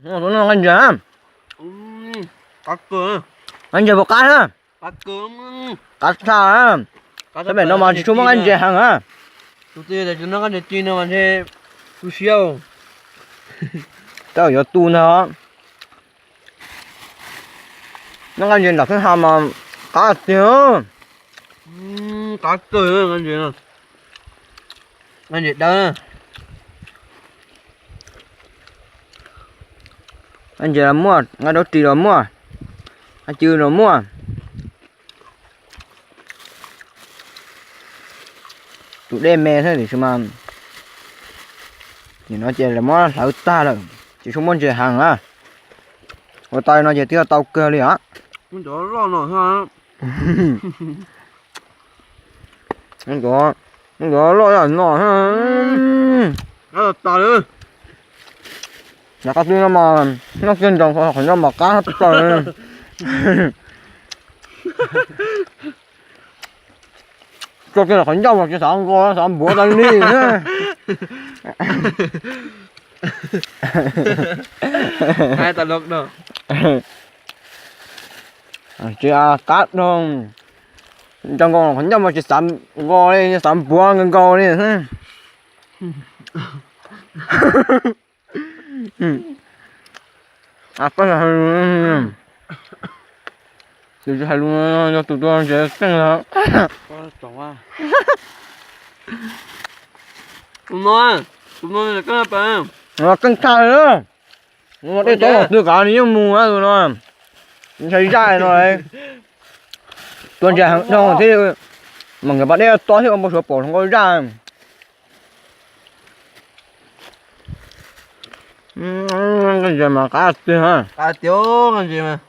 Noj nqaij ntses, nqaij ntses puas qab na? Qab tshaj, tab pem no mas tsis tshua muaj nqaij ntses heev na. Tus twg noj nqaij ntses ci no mas ntshe tu siab. Tab yuav tu ntag. Noj nqaij ntses nram thaj ha mas qab tiag. Qab kawg, nqaij ntses dawb. Nqaij ntses los muaj, nqaij daub ris los muaj, nqaij ci los muaj. Tus dej me thiab tiam sis mas nim no ces lawv muab hlawv tag lawm, tsis tshua muaj ntses heev na. Ua tau li no ces twb tau kawg li os. Nkawd loj yam no. Nov qab twb no mas noj kiag ntsoos qhov ncauj mas qab plaws. Tso kiag qhov ncauj mas tsis xav nqos xav npuav tas li. Tsis qab dhau, tso nqos qhov ncauj mas tsis xav nqos li, xav npuav nkaus nkaus li. Tus hais lus no yog tus tuaj ntses keej lawm. Tus no, tus no keej tshaj li. Dej tob los twg kav li yeej mus tus no. Ntshai zaj no. Tuaj ntses heev dhau thiab, mas nkawd pas dej tob thiab ua npau suav pom hluas nkauj zaj. Nqaij ntses mas qab tiag. Qab tiag, nqaij ntses mas.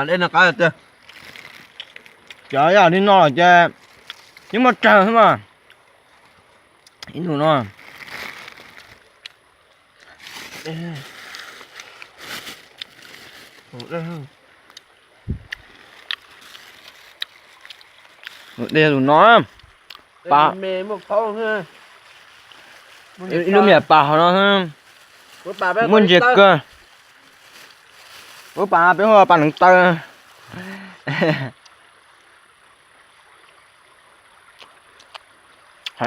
Dej no qab tiag. Cov yam li no los ces yeej muaj tsawg xwb mas. Ib tug no. Dej tus no, ib lub me pas hauv no, muaj ntses kawg. Lub pas no peb hu ua pas neev taw.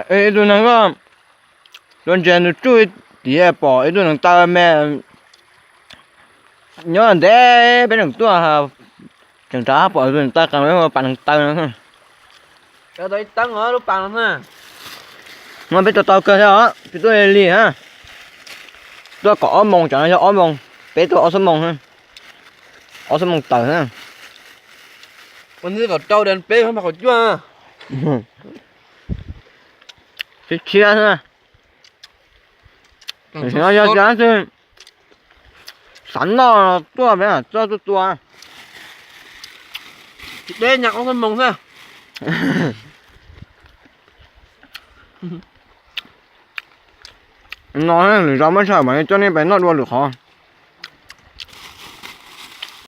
Ib tug neeg tuaj ntses nws tsuj tim pom ib tug neev taw me nyob ntev peb tseem tuaj, tseem rov pom tus neev taw qees peb hu ua pas neev taw no. No peb tau tau kawg thiab os, peb tuaj lig lig na. Tuaj kaum ob moos, tsam no yog ob moos, peb tuaj ob xuab moos, ob xuab moos tawm na. Ua ntxiv kaum rau das peb mas kaum cuaj. Tshiab tshiab xwb. Yog xav noj tuaj peb tuaj tua tua. Tsis deb nyag ob xuab moos xwb. No lwm zaus muab tshaj mam coj nej pais noj dua lwm qhov.